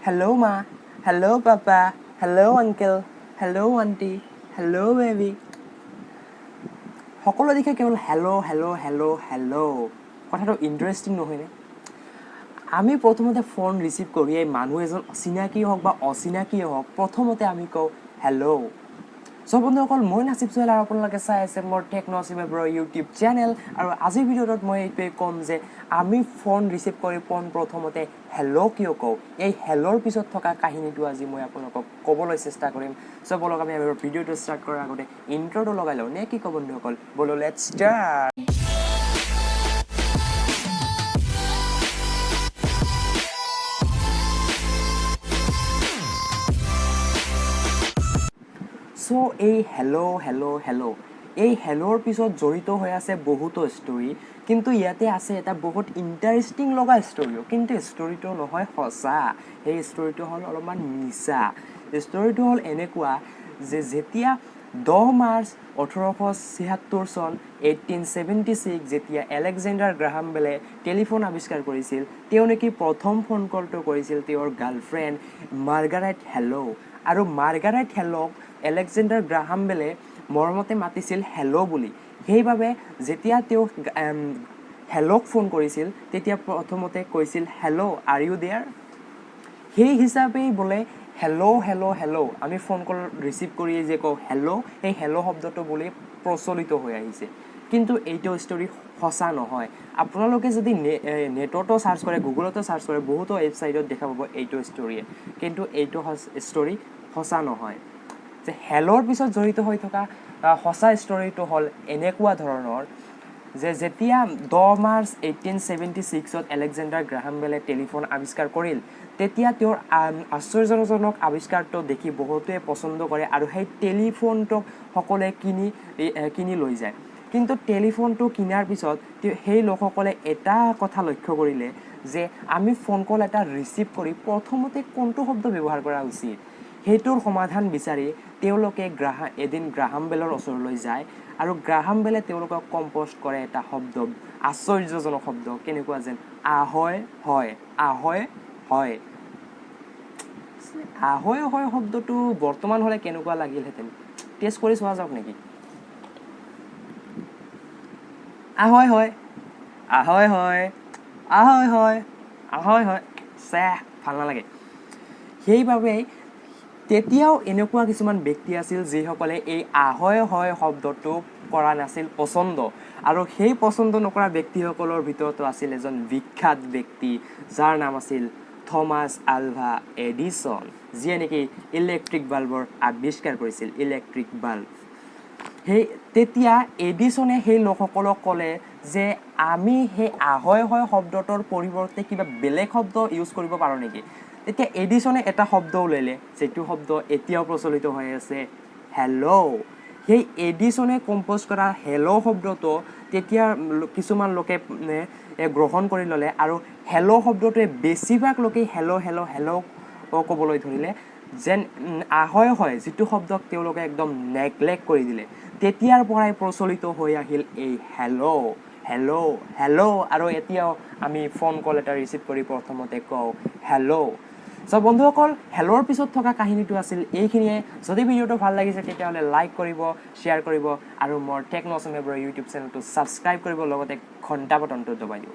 Hello' মা, hello papa, hello uncle, hello aunty, hello baby. সকলো দিশে কেৱল হেল্ল', হেল্ল', হেল্ল', হেল্ল'। কথাটো ইণ্টাৰেষ্টিং নহয়নে? আমি প্ৰথমতে ফোন ৰিচিভ কৰিয়েই মানুহ এজন চিনাকি হওক বা অচিনাকিয়ে হওক, প্ৰথমতে আমি কওঁ হেল্ল'। চ' বন্ধুসকল, মই নাচিব চোহেল আৰু আপোনালোকে চাই আছে মোৰ টেকন' চিমেব্ৰৰ ইউটিউব চেনেল। আৰু আজিৰ ভিডিঅ'টোত মই এইটোৱে ক'ম যে আমি ফোন ৰিচিভ কৰি পোন প্ৰথমতে হেল্ল' কিয় কওঁ। এই হেল্ল'ৰ পিছত থকা কাহিনীটো আজি মই আপোনালোকক ক'বলৈ চেষ্টা কৰিম। চ' ব'লক, আমি আমাৰ ভিডিঅ'টো ষ্টাৰ্ট কৰাৰ আগতে ইণ্ট্ৰটো লগাই লওঁ নে কি কওঁ বন্ধুসকল? ব'লো, let's start. চ' এই হেল্ল', হেল্ল', হেল্ল', এই হেল্ল'ৰ পিছত জড়িত হৈ আছে বহুতো ষ্টৰী। কিন্তু ইয়াতে আছে এটা বহুত ইণ্টাৰেষ্টিং লগা ষ্টৰীও, কিন্তু ষ্টৰীটো নহয় সঁচা, সেই ষ্টৰীটো হ'ল অলপমান মিছা। ষ্টৰীটো হ'ল এনেকুৱা যে যেতিয়া 10 মাৰ্চ 1876 চন, 1876, যেতিয়া আলেকজেণ্ডাৰ গ্ৰাহাম বেলে টেলিফোন আৱিষ্কাৰ কৰিছিল, তেওঁ নেকি প্ৰথম ফোন কলটো কৰিছিল তেওঁৰ গাৰ্লফ্ৰেণ্ড মাৰ্গাৰেট হেল্ল'। আৰু মাৰ্গাৰেট হেল্ল'ক আলেকজেণ্ডাৰ গ্ৰাহাম বেলে মৰমতে মাতিছিল হেল্ল' বুলি। সেইবাবে যেতিয়া তেওঁ হেল্ল'ক ফোন কৰিছিল, তেতিয়া প্ৰথমতে কৈছিল, "Hello, are you there?" সেই হিচাপেই বোলে হেল্ল', হেল্ল', হেল্ল', আমি ফোন কল ৰিচিভ কৰিয়ে যে কওঁ হেল্ল', সেই হেল্ল' শব্দটো বুলি প্ৰচলিত হৈ আহিছে। কিন্তু এইটো ষ্টৰী সঁচা নহয়। আপোনালোকে যদি নেটতো চাৰ্চ কৰে, গুগলতো চাৰ্চ কৰে, বহুতো ৱেবছাইটত দেখা পাব এইটো ষ্টৰীয়ে। কিন্তু এইটো ষ্টৰী সঁচা নহয়। যে হেল্ল'ৰ পিছত জড়িত হৈ থকা সঁচা ষ্টৰীটো হ'ল এনেকুৱা ধৰণৰ যে যেতিয়া 10 মাৰ্চ 1876ত আলেকজেণ্ডাৰ গ্ৰাহাম বেলে টেলিফোন আৱিষ্কাৰ কৰিল, তেতিয়া তেওঁৰ আশ্চৰ্যজনক আৱিষ্কাৰটো দেখি বহুতে পচন্দ কৰে আৰু সেই টেলিফোনটোক সকলোৱে কিনি লৈ যায়। কিন্তু টেলিফোনটো কিনাৰ পিছত সেই লোকসকলে এটা কথা লক্ষ্য কৰিলে যে আমি ফোন কল এটা ৰিচিভ কৰি প্ৰথমতে কোনটো শব্দ ব্যৱহাৰ কৰা উচিত। সেইটোৰ সমাধান বিচাৰি তেওঁলোকে এদিন গ্ৰাহাম বেলৰ ওচৰলৈ যায় আৰু গ্ৰাহাম বেলে তেওঁলোকক কম্প'জ কৰে এটা শব্দ, আশ্চৰ্যজনক শব্দ, কেনেকুৱা যেন আহয় হয়, আহয় হয়। আহয় হয় শব্দটো বৰ্তমান হ'লে কেনেকুৱা লাগিলহেঁতেন? টেষ্ট কৰি চোৱা যাওক নেকি? আহয় হয়, আহয় হয়, আহয় হয়, আহয় হয়। চেহ, ভাল নালাগে। সেইবাবেই তেতিয়াও এনেকুৱা কিছুমান ব্যক্তি আছিল যিসকলে এই আহয় হয় শব্দটো কৰা নাছিল পচন্দ। আৰু সেই পচন্দ নকৰা ব্যক্তিসকলৰ ভিতৰতো আছিল এজন বিখ্যাত ব্যক্তি, যাৰ নাম আছিল থমাছ আলভা এডিছন, যিয়ে নেকি ইলেক্ট্ৰিক বাল্বৰ আৱিষ্কাৰ কৰিছিল, ইলেক্ট্ৰিক বাল্ব। সেই তেতিয়া এডিছনে সেই লোকসকলক ক'লে যে আমি সেই আহয় হয় শব্দটোৰ পৰিৱৰ্তে কিবা বেলেগ শব্দ ইউজ কৰিব পাৰোঁ নেকি? তেতিয়া এডিছনে এটা শব্দ উলিয়ালে, যিটো শব্দ এতিয়াও প্ৰচলিত হৈ আছে, হেল্ল'। সেই এডিছনে কম্প'জ কৰা হেল্ল' শব্দটো তেতিয়া কিছুমান লোকে গ্ৰহণ কৰি ল'লে আৰু হেল্ল' শব্দটোৱে বেছিভাগ লোকেই হেল্ল', হেল্ল', হেল্ল' ক'বলৈ ধৰিলে, যেন আহয় হয় যিটো শব্দক তেওঁলোকে একদম নেগলেক্ট কৰি দিলে। তেতিয়াৰ পৰাই প্ৰচলিত হৈ আহিল এই হেল্ল', হেল্ল', হেল্ল'। আৰু এতিয়াও আমি ফোন কল এটা ৰিচিভ কৰি প্ৰথমতে কওঁ হেল্ল'। চ' বন্ধুসকল, হেল্ল'ৰ পিছত থকা কাহিনীটো আছিল এইখিনিয়ে। যদি ভিডিঅ'টো ভাল লাগিছে, তেতিয়াহ'লে লাইক কৰিব, শ্বেয়াৰ কৰিব আৰু মোৰ টেকন' চমেব্ৰৰ ইউটিউব চেনেলটো ছাবস্ক্ৰাইব কৰিব, লগতে ঘণ্টা বটনটো দবাই দিব।